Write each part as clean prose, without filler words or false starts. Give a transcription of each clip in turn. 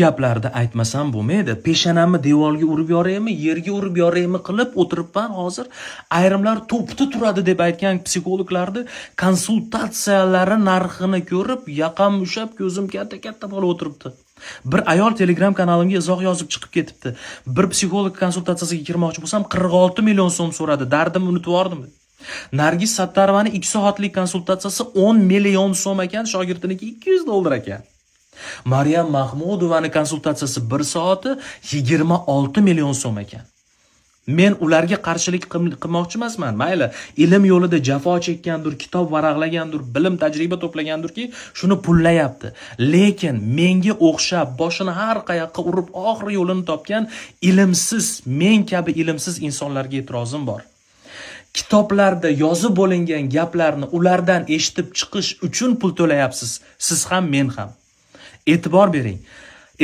gaplarni aytmasam bo'lmaydi. Peshonamni devorga urib yoraymi, yerga urib yoraymi qilib o'tiribman hozir. Ayrimlar to'pda turadi deb aytgan psixologlarni konsultatsiyalari narxini ko'rib, yaqam ushlab, ko'zim katta-katta bo'lib o'tiribdi. Bir ayol Telegram kanalimga izoh yozib chiqib ketibdi. "Bir psixolog konsultatsiyasiga kirmoqchi bo'lsam, 46 million so'm so'radi, dardimni unutib yubordim." Nargiz Sattorovani 2 soatlik konsultatsiyasi 10 million so'm ekan, shogirdiniki 200 dollar ekan. Maryam Mahmudovani konsultatsiyasi 1 soati 26 million so'm ekan. Men ularga qarshilik qilmoqchi emasman. Mayli, ilm yo'lida jafo chekkandir, kitob varaqlagandir, bilim, tajriba to'plagandirki, shuni pullayapti. Lekin menga o'xshab boshini har qayoqqa urib, oxiri yo'lini topgan ilmsiz, men kabi ilmsiz insonlarga e'tirozim bor. Kitoblarda yozib bo'lingan gaplarni ulardan eshitib chiqish uchun pul to'layapsiz. Siz ham, men ham. E'tibor bering.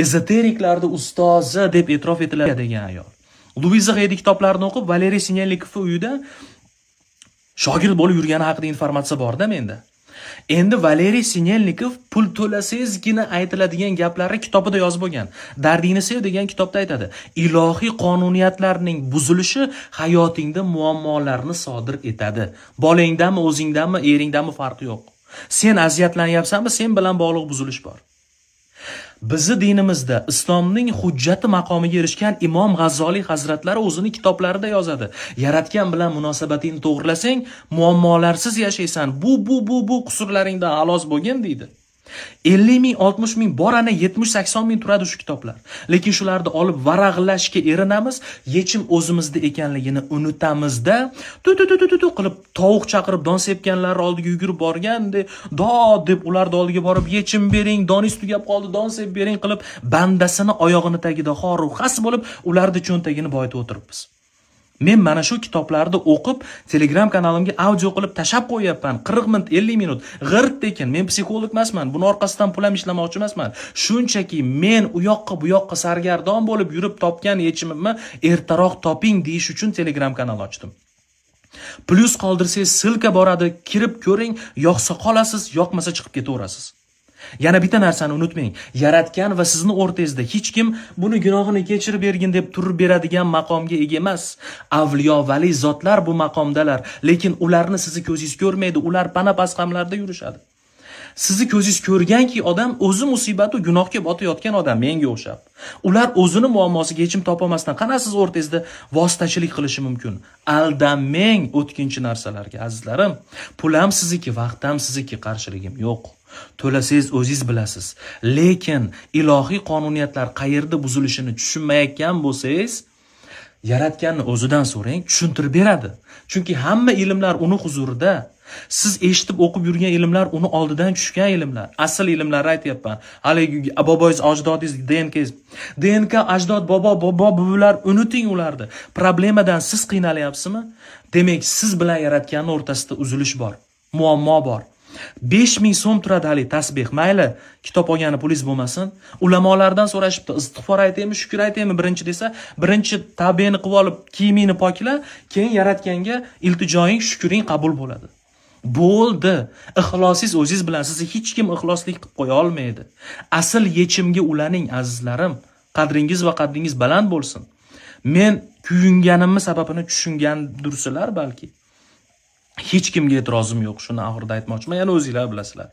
Ezoteriklarni ustozi deb e'tirof etiladi degan ayol. Luiza Heydi kitoblarini o'qib, Valeriy Sinelnikov uyida shogird bo'lib yurgani haqida informatsiya borda menda. Endi Valeriy Sinelnikov pul to'lasangizgina aytiladigan gaplarni kitobida yozib bo'lgan. "Dardingni sev" degan kitobda aytadi. Ilohiy qonuniyatlarning buzilishi hayotingda muammolarni sodir etadi. Bolangdami, o'zingdami, eringdami, farqi yo'q. Sen aziyatlanyapsanmi, sen bilan bog'liq buzilish bor. Bizni dinimizda islomning hujjati maqomiga erishgan Imom G'azzoliy hazratlari o'zini kitoblarida yozadi. Yaratgan bilan munosabatingni to'g'rilasang, muammolarsiz yashaysan. Bu qusurlaringdan xalos bo'lgin, deydi. 50 ming, 60 ming bor, ana 70-80 ming turadi shu kitoblar. Lekin shularni olib varaqlashga erinamiz, yechim o'zimizda ekanligini unutamizda, tu tu tu tu tu qilib tovuq chaqirib don sepganlar oldiga yugurib borgandek, dod deb ularni oldiga borib, "Yechim bering, doningiz tugab qoldi, don sep bering" qilib, bandasini oyog'ini tagida xoru xas bo'lib, ularni cho'ntagini boyitib o'tiribmiz. Men mana shu kitoblarni o'qib, Telegram kanalimga audio qilib tashlab qo'yyapman. 40 minut, 50 minut. G'irt tekin. Men psixolog emasman. Buni orqasidan pul ham ishlamoqchi emasman. Shunchaki men u yoqqa, bu yoqqa sargardon bo'lib yurib topgan yechimimni ertaroq toping deyish uchun Telegram kanal ochdim. Plyus qoldirsangiz, ссылка boradi, kirib ko'ring, yoqsa qolasiz, yoqmasa chiqib ketaverasiz. Yana bitta narsani unutmang. Yaratgan va sizni o'rtangizda hech kim buni gunohini kechirib bergin deb turib beradigan maqomga ega emas. Avliyo, vali zotlar bu maqomdalar, lekin ularni sizni ko'zingiz ko'rmaydi, ular pana pasqamlarda yurishadi. Sizni ko'zingiz ko'rganki odam o'zi musibatu gunohga botayotgan odam menga o'xshab. Ular o'zini muammosiga yechim topolmasdan qana siz o'rtangizda vositachilik qilishi mumkin? Aldanmang o'tkinchi narsalarga, azizlarim. Pul ham sizniki, vaqt ham sizniki, qarshiligim yo'q. To'lasangiz, o'zingiz bilasiz. Lekin ilohiy qonuniyatlar qayerda buzilishini tushunmayotgan bo'lsangiz, Yaratganni o'zidan so'rang, tushuntirib beradi. Chunki hamma ilmlar uni huzurida. Siz eshitib o'qib yurgan ilmlar uni oldidan tushgan ilmlar. Asl ilmlarni aytyapman. Haligi boboyingiz, ajdodingiz, DNK, DNK, ajdod, bobo, bobo, buvilar, unuting ularni. Problemadan siz qiynalyapsizmi? Demak, siz bilan Yaratganning o'rtasida uzilish bor, muammo bor. 5000 so'm turadi haligi tasbeh. Mayli, kitob olgani pulingiz bo'lmasin. Ulamolardan so'rashibdi, istig'for aytaymi, shukr aytaymi birinchi desa, birinchi tavbani qilib olib, kiyimingni pokla, keyin Yaratganga iltijoying, shukring qabul bo'ladi. Bo'ldi. Ixlosingiz o'zingiz bilan, sizni hech kim ixloslik qilib qo'ya olmaydi. Asl yechimga ulaning, azizlarim. Qadringiz va qaddingiz baland bo'lsin. Men kuyunganimni sababini tushungandursizlar balki. Hech kimga e'tirozim yo'q, shuni oxirida aytmoqchiman. Yana o'zinglar bilasizlar.